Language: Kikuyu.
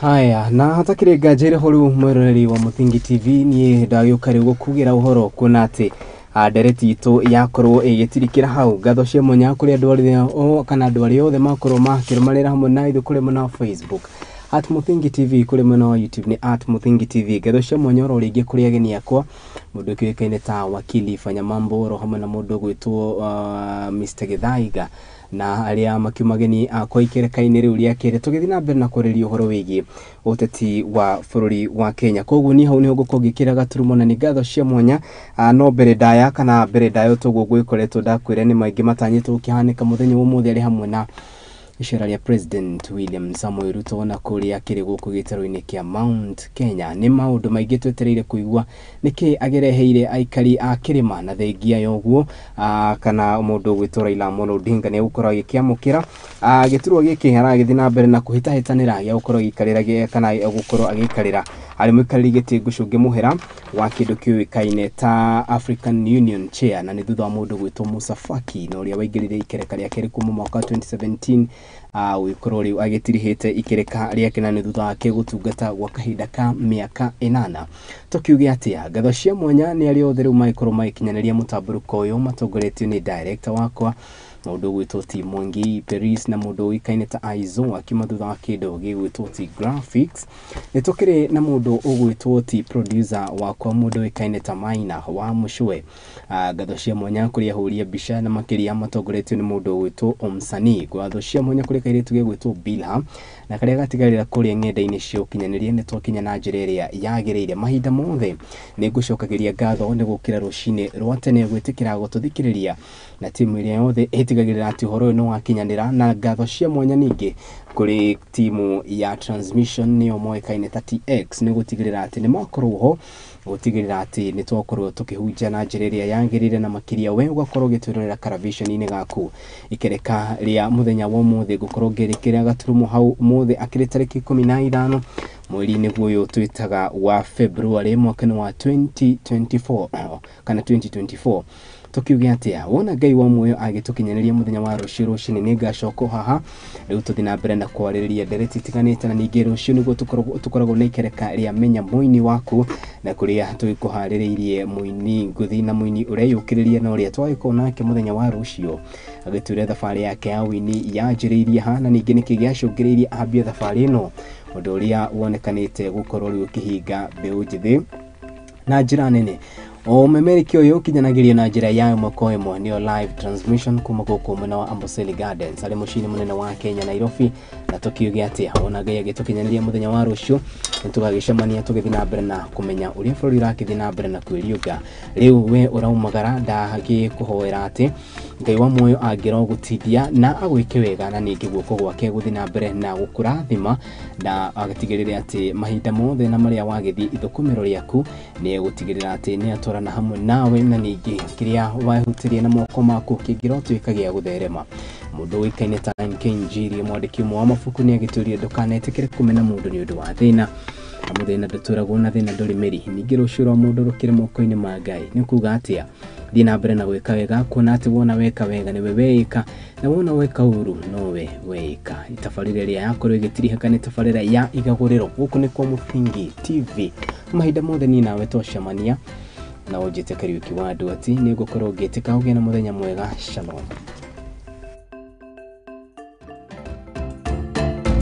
Haya, na hatakĩrĩ nganja ĩrĩ ho rĩu mwĩroreri wa Mũthingi TV, niĩ ndagĩũka rĩu gũkugĩra ũhoro kuona atĩ ndereti itũ yakorwo ĩgĩtirikĩra hau. Ngatho cia mwanya kũrĩ andũ arĩa kana andũ arĩa othe makorwo makĩrũmanĩra hamwe na ithuĩ kũrĩ mwena wa Facebook @MũthingiTV, kũrĩ mwena wa YouTube nĩ @MũthingiTV. Ngatho cia mwanya oro rĩngĩ kũrĩ ageni akwa, mũndũ ũkĩũĩkaine ta Wakili Fanya Mambo oro hamwe na mũndũ ũgwĩtwo Mr Gĩthaiga, na arĩa makiuma ageni akwa ikereka-inĩ rĩu rĩa kerĩ tũgĩthiĩ na mbere na kwarĩria ũhoro wĩgiĩ ũteti wa bũrũri wa Kenya. Koguo niĩ hau nĩho ngũkorwo ngĩkĩra gaturumo, na nĩ ngatho cia mwanya. No mbere ndaya kana mbere ndaya toguo gwĩkoretwo ndakwĩra nĩ maingĩ matanyĩtwo gũkĩhanĩka mũthenya wa ũmũthĩ, arĩ hamwe na icera rĩa President William Samoei Ruto na kũrĩa akĩrĩ gũkũ gĩtarũ-inĩ kĩa Mount Kenya. Nĩ maũndũ maingĩ twetereire kũigua nĩkĩ agereheire aikari a kĩrĩma, na thengia ya ũguo kana mũndũ ũgwĩtwo Raila Amolo Odinga nĩ egũkorwo agĩkĩamũkĩra gĩturwa gĩkĩ aragĩthiĩ na mbere na kũhĩtahĩtanĩra gĩa gũkorwo agĩikarĩra kana gũkorwo agĩikarĩra arĩ mũikarĩri gĩtĩ ngũcũngĩ mũhera wa kĩndũ kĩũĩkaine ta African Union Chair, na nĩ thutha wa mũndũ gwĩtwo Musa Faki na ũrĩa waingĩrire ikereka rĩa kerĩ kuma mwaka wa 2017, gũgĩkorwo rĩu agĩtirihĩte ikereka rĩake, na nĩ thutha wake gũtungata gwa kahinda ka mĩaka 8. Tũkiuge atĩa, ngatho cia mwanya nĩ arĩa othe rĩu magĩkorwo magĩkinyanĩria mũtambũrũko ũyũ matongoretio nĩ director wakwa, mũndũ ũgwĩtwo T Mwangi Peris, na mũndũ ũĩkaine ta Aizo akiuma thutha wa kĩndũ gĩgwĩtwo T Graphics. Nĩ tũkĩrĩ na mũndũ ũgwĩtwo T producer wakwa, mũndũ ũĩkaine ta Maina wa Mũcwe. Ngatho cia mwanya kũrĩ ahũri a mbica na makĩria matongoretio nĩ mũndũ ũgwĩtwo Omsani. Ngatho cia mwanya kũrĩ kairĩtu gegwĩtwo Bilha na karĩa gatigarĩra kũrĩa ng'enda-inĩ cia ũkinyanĩria. Nĩ twakinya na njĩra ĩrĩa yagĩrĩire. Mahinda mothe nĩ ngũcokagĩria ngatho nĩ gũkĩra rũcinĩ rwa tene gwĩtĩkĩra gũtũthikĩrĩria, na timu ĩrĩa yothe ĩtigagĩrĩra atĩ ũhoro ũyũ nĩ wakinyanĩra. Na ngatho cia mwanya ningĩ kũrĩ timu ya transmission, nĩyo moĩkaine ta TX, nĩ gũtigĩrĩra atĩ nĩ makorwo ho gũtigĩrĩra atĩ nĩ twakorwo tũkĩhunjia na njĩra ĩrĩa yagĩrĩire, na makĩria we ũgakorwo ũgĩtwĩrorera karaviceni-inĩ gaku. Ikereka rĩa mũthenya wa ũmũthĩ ngũkorwo ngĩrĩkĩra gaturumo hau ũmũthĩ akĩrĩ tarĩki 15 mweri-inĩ ũyũ twĩtaga wa February mwaka-inĩ wa 2024 kana 2024. Tũkiuge atĩa, wona Ngai wa muoyo agĩtũkinyanĩria mũthenya wa rũciũ rũcinĩ, nĩ ngacoka haha rĩu tũthiĩ na mbere na kwarĩrĩria ndereti itiganĩte. Na ningĩ rũciũ nĩguo tũkoragwo na ikereka rĩa menya mũini waku, na kũrĩa tũgĩkũharĩrĩirie mũini ngũthi na mũini ũreyũkĩrĩria, na ũrĩa twagĩkorwo nake mũthenya wa rũciũ agĩtwĩra thabarĩ yake ya ũini yanjĩrĩirie ha, na ningĩ nĩkĩ gĩacũngĩrĩirie ambie thabarĩ ĩno, ũndũ ũrĩa wonekanĩte gũkorwo rĩu ũkĩhinga mbeũ njĩthĩ na njĩra nene. O memereki ũyũ ũkinyanagĩrio na njĩra ya ĩmwe kwa ĩmwe, nĩyo live transmission, kuma gũkũ mwena wa Amboseli Gardens arĩ mũciĩ-inĩ mũnene wa Kenya, Nairobi. Na tũkiuge atĩa, ona Ngai agĩtũkinyanĩria mũthenya wa rũciũ, nĩ tũgagĩcemania tũgĩthiĩ na mbere na kũmenya ũrĩa bũrũri ũrakĩthiĩ na mbere na kwĩriũnga. Rĩu we ũraumagara, ndagĩkũhoera atĩ Ngai wa muoyo angĩrogũtindia na agwĩke wega, na ningĩ guoko gwake gũthiĩ na mbere na gũkũrathima, na agatigĩrĩre atĩ mahinda mothe na marĩa wagĩthiĩ ithũkũmĩro rĩaku nĩ egũtigĩrĩra atĩ nĩ atwarana hamwe nawe, na ningĩ kĩrĩa wehutĩria na moko maku kĩngĩrotuĩka gĩa gũtherema. Mũndũ ũĩkaine ta NK Njiri, mwandĩki ũmwe wa mabuku, nĩ agĩtũrie ndũkanetĩkĩre kũmena mũndũ nĩ ũndũ wa thĩna, amu thĩna ndũtũragwo na thĩna ndũrĩ mĩri. Ningĩ rũciũ rwa mũndũ rũkĩrĩ moko-inĩ ma Ngai. Nĩ kuga atĩa, thiĩ na mbere na gwĩka wega, kuona atĩ wona weka wega nĩwe weĩka, na wona weka ũru nowe weĩka. Tabarĩra ĩrĩa yakorwo ĩgĩtirihĩka nĩ tabarĩra ya Igagũrĩro. Gũkũ nĩ kwa Mũthingi TV. Mahinda mothe niĩ nawe twacemania, na ũnjĩte Kariũki wa Nduati, nĩ ngũkorwo ngĩtĩka ũgĩe na mũthenya mwega. Shalom.